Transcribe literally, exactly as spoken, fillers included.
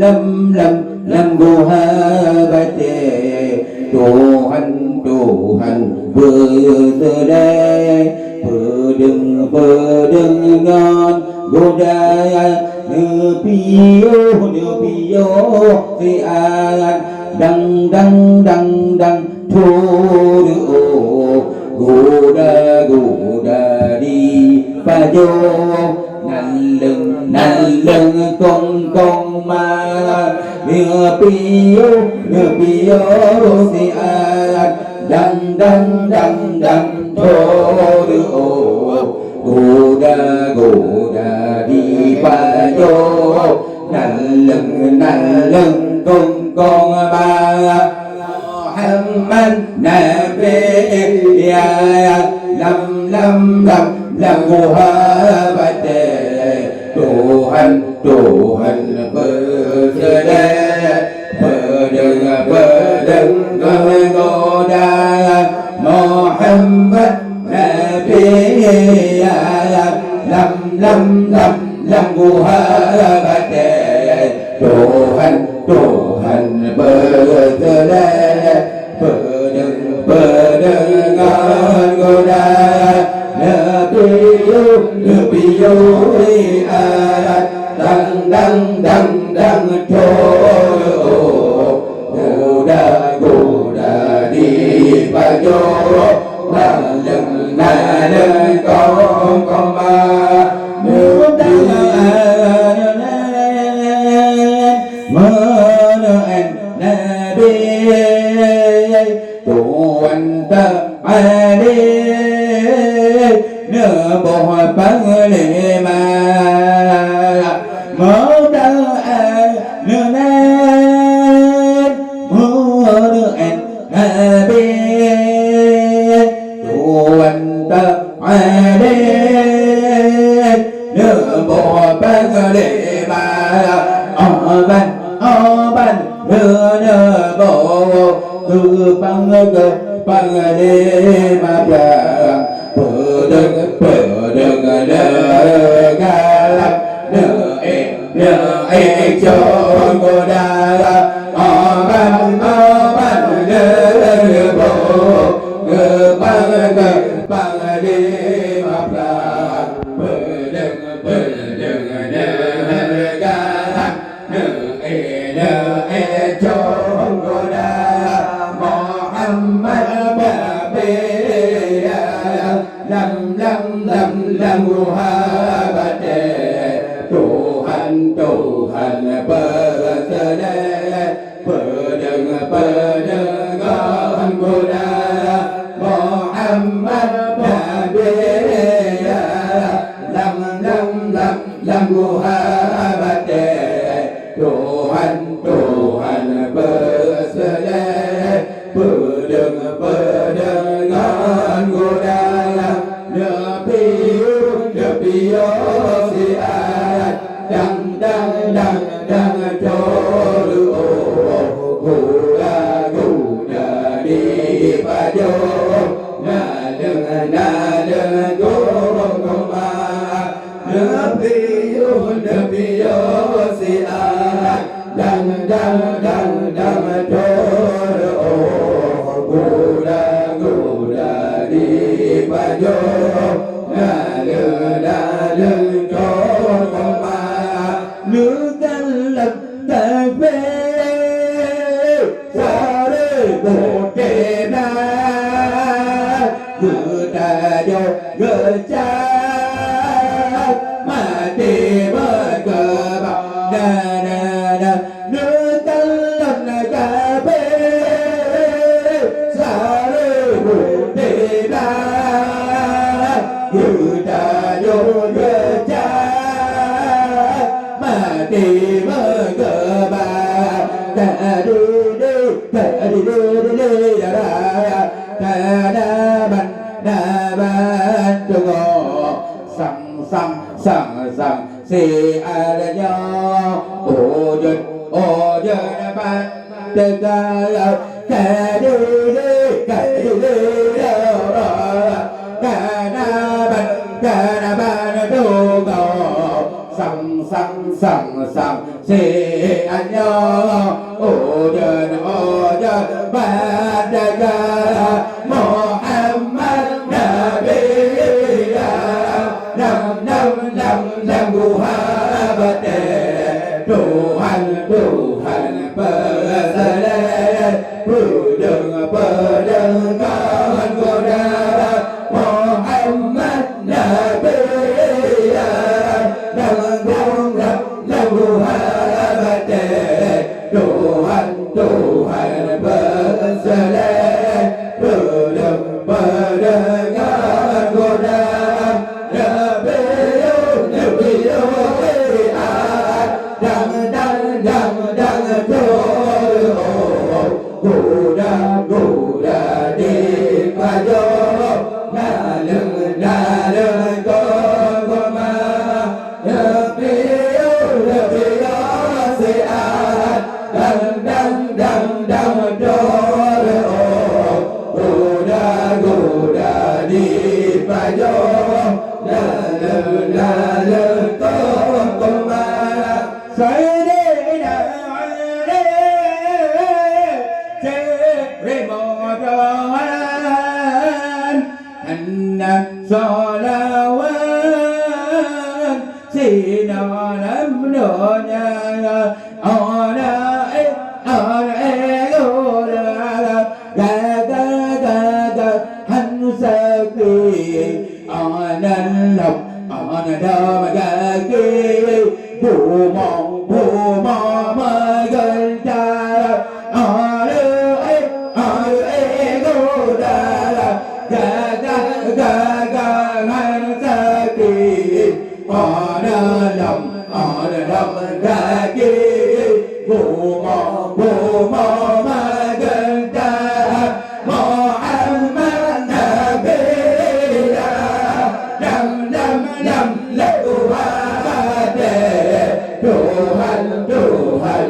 Lam, lam, lam guha batée, Tuhan, Tuhan beuseulée, peudeueng-peudeueng ngon goda, neupiôh, neupiôh siat, dang, dang, dang, dang, thô, goda, goda di pajoh. Naleueng, naleueng kong-kong ma, neupiôh, neupiôh siat, dang, dang, dang, dang, thô, goda, goda di pajoh. Naleueng, naleueng kong-kong ma, Muhammad Nabi, ya, lam, lam, lam, lam guha batée, Tuhan, Tuhan beuseulée, peudeueng-peudeueng goda, Muhammad Nabi, ya, lam, lam, lam, lam guha batée, Tuhan, Tuhan beuseulée, peudeueng-peudeueng ngon goda, neupiôh, neupiôh siat, dang, dang, dang, dang, thô, goda, goda di pajoh, naleueng, naleueng kong-kong ma, neupiôh, meunan Nabi, Tuhan Taala neuboh panglima, mudah neunan, meunan Nabi, Tuhan Taala neuboh panglima, aban, aban, neuboh geupang-, geupang panglima prang, peudeueng, peudeueng leugalam, neuék, neuék cong goda, aban, aban, neuboh geupang-, geupang panglima prang, peudeueng, peudeueng leugalam, neuék, neuék cong goda, Muhammad Nabi, lam, lam, lam, lam guha batée, Tuhan, Tuhan beuseulée, peudeueng-peudeueng goda, Muhammad Nabi, lam, lam, lam, lam guha batée, Tuhan, Tuhan beuseulée, peudeueng-peudeueng ngon goda, neupiôh, neupiôh siat, dang, dang, dang, dang, thô, goda, goda di pajoh, naleueng, naleueng kong-kong ma, neupiôh, neupiôh siat, dang, dang, dang, dang, thô, goda, goda di pajoh, naleueng, naleueng kong-kong ma, neukalon kafé, saré butena, geutajoh geucak, maté meukeubah, na, na, na, neukalon kafé, saré butena, geutajoh geucak, maté meukeubah, ka dideh, ka dideh, dideh dara, ka na ban, na ban teungoh, sang, sang, sang, sang, siat nyoe, ujeuen, ujeuen ban teuka, ka dideh, ka dideh dara, ka na ban, ka na ban teungoh, sang, sang, sang, sang, Siat nyoe ujeuen-ujeuen ban teuka Muhammad Nabi, lam, lam, lam, lam guha batée. Tuhan, Tuhan peuseuleh peudeueng-peudeueng ngon goda Muhammad Nabi, lam, lam, lam, lam guha batée. Tuhan, Tuhan peuseuleh peudeueng-peudeueng ngon goda Nabi, Nabi, dang, dang, dang, dang, dang, dang, guda, guda dipajoh, naleueng, naleueng koma, leubeh, leubeh siat, dang, dang, dang, dang, dor, oh, guda, guda dipajoh, naleueng, naleueng koma. Saidina Ali, Sri Motohan, hana sholawat sinoe lam donya. Ana, eh, ana, eh, gura, ga, ga, ga, ga, han sakét. Ana lom, ana dom gaki, bumoe, bumoe meugeuntar. Aduh, eh, aduh, eh, gudara, gaga, gaga ngon sakét. Ana lom, ana lom gaki, bumoe, bumoe meugeuntar. Muhammad Nabi, lam, lam, lam, lam guha batée. Tuhan, Tuhan